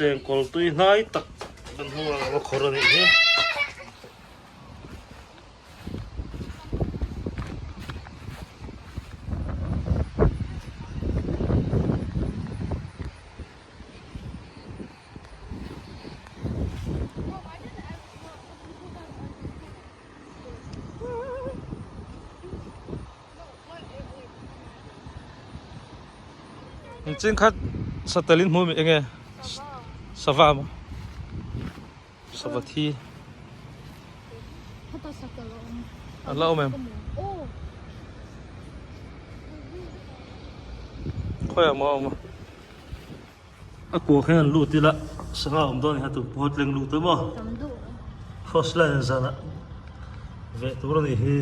Chengkawl tui hnai tak kan hmu ang a khawr a nih hi. Chin khat satel in hmu mi enge sava maw sava thi a la awm em khawiah maw a awm a a kua khan an lut ila sangha awm dawn a ni a tu pawh tleng lut a maw cross line zanah veh tur a nih hi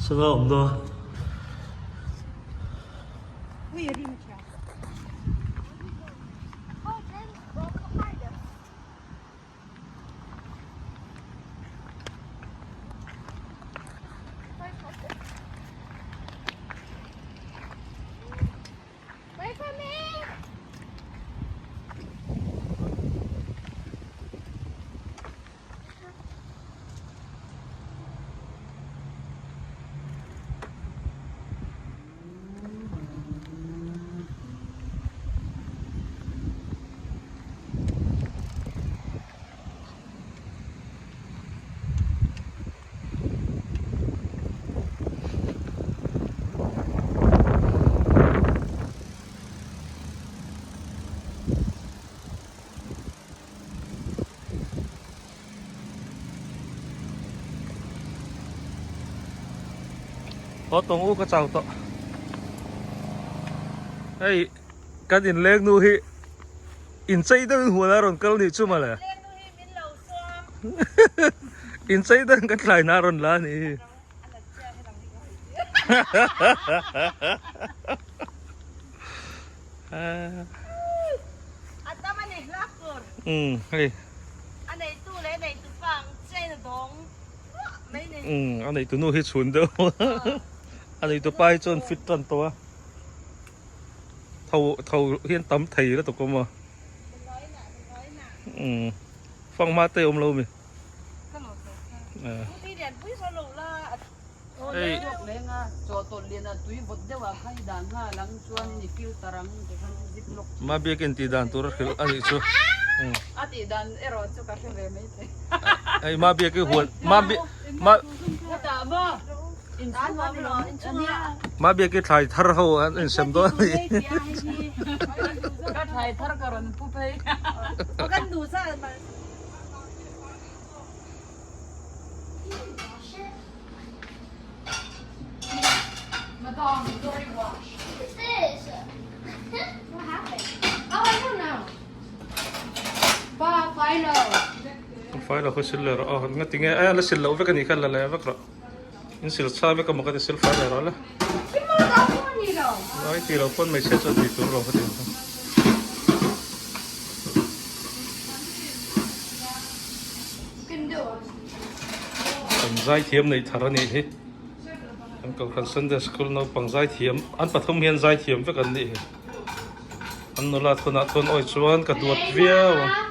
sangha awm dawn. Haw tawng u ka chau tawh. Hei kan inleng nu hi inchei deuhin huan a rawn kal nih chu mawle. Inchei deuhin kan thlai na a rawn la a nih hi. Hei. Umm a neitu nu hi chhun deuh a neitu pa hi chuan fit tan tawh a tho tho hian tam thei la tawk awm a umm fanghma te awm lo mi hei ma biakin tih dan tur a hrilh a nih chu hei ma biakin huan ma ma ma biakin thlai thar ho an insem dawn a nih File a khaw sil leh rawh aw nga tinge a la sil loh vek a nih kha la leh vek rawh in sil chha vek a maw ka ti sil fai leh rawh le ai tih loh pawn hmeichhia chuan tih tur lo ka ti ang. Kan zaithiam neih thar a nih hi. Kan Kohhran Sunday School naupang zaithiam an pathum hian zaithiam vek an nih hi. An nula thunah chuan awi chuan ka duat viau ang.